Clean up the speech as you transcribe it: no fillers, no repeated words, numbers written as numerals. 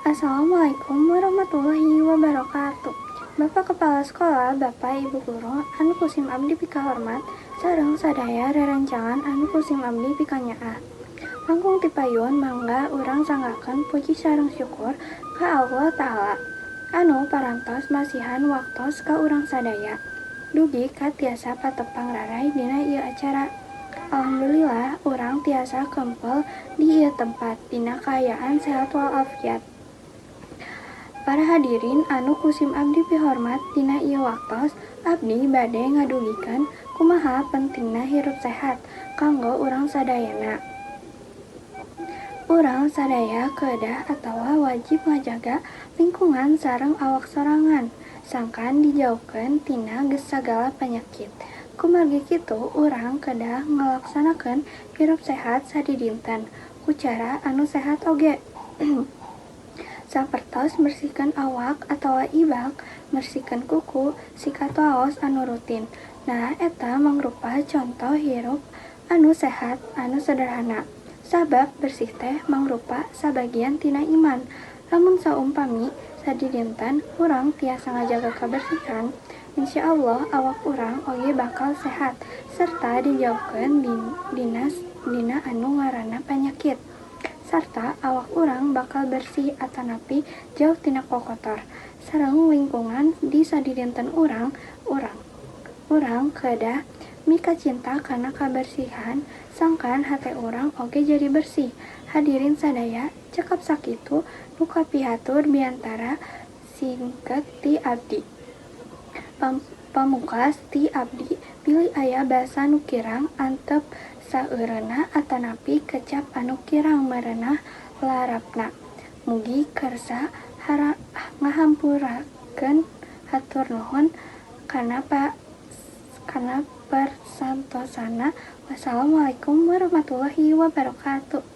Assalamualaikum warahmatullahi wabarakatuh. Bapak Kepala Sekolah, Bapak Ibu Guru anu ku sim abdi pikahormat, sareng sadaya rerencangan anu ku sim abdi pikanyaah. Langkung tipayun, mangga urang sanggakeun puji sareng syukur ka Allah Ta'ala anu parantos masihan waktos ka urang sadaya dugi ka tiasa patepang raray dina ieu acara. Alhamdulillah, urang tiasa kempel di ieu tempat dina kaayaan sehat walafiat. Para hadirin anu ku sim abdi pihormat, dina ieu waktos abdi bade ngadugikeun kumaha pentingna hirup sehat kanggo urang sadayana. Urang sadaya kedah atawa wajib ngajaga lingkungan sareng awak sorangan sangkan dijauhkeun tina sagala panyakit. Kumargi kitu, urang kedah ngalaksanakeun hirup sehat sadidinten ku cara anu sehat oge. Sapertos mersihkeun awak atawa ibak, mersihkeun kuku, sikat waos anu rutin. Nah, eta mangrupa contoh hirup anu sehat anu sederhana. Sabab bersih teh mangrupa sabagian tina iman. Lamun saumpami sadidinten urang tiasa ngajaga kabersihan, insyaallah awak urang oge bakal sehat serta dijauhkeun dina anu ngaranna panyakit. Sarta awak urang bakal bersih atanapi jauh tina kokotor sareng lingkungan di sadidinten urang. Urang kedah mikacinta kana kabersihan sangkan hate urang oge jadi bersih. Hadirin sadaya, cekap sakitu nu kapihatur biantara singket ti abdi. Pamungkas ti abdi, bilih aya basa nu kirang antep saeureunna atanapi kecap anu kirang merenah larapna, mugi kersa ngahampurakeun. Hatur nuhun kana persantosanna. Wassalamualaikum warahmatullahi wabarakatuh.